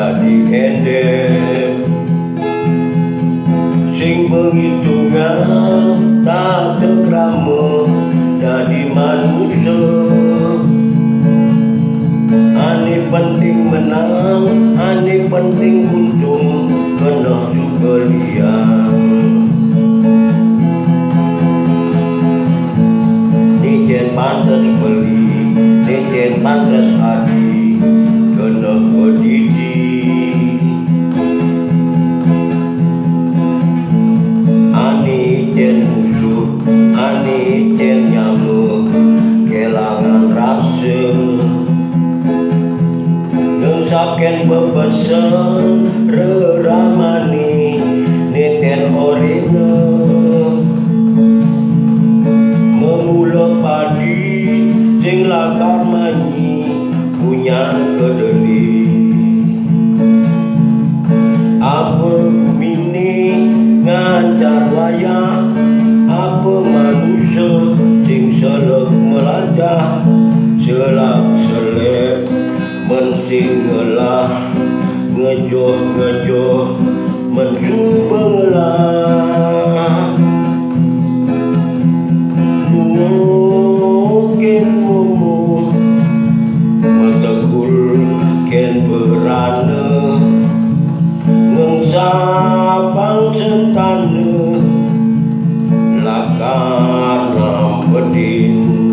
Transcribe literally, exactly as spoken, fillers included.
Dadi éndén sing bengitungan tata krama dadi manusa. Ané penting menang, ané penting untung, kena suka liang. Né cén pantes beli, né cén pantes adi, kena kedidi. Ané cén musuh, ané cén nyama, kélangan rasa. Ngengsapkén pepesen reramané, né tén orina. Memula padi sing lakar manyi, punyan kedeli. Apa guminé ngancan wayah, apa manusa sing selek melajah, selak selek men sing ngelah, ngejoh ngejoh men suba ngelah. Nuwukin mumuh, mategul kén berana, ngengsapang sentana, lakar nampedin.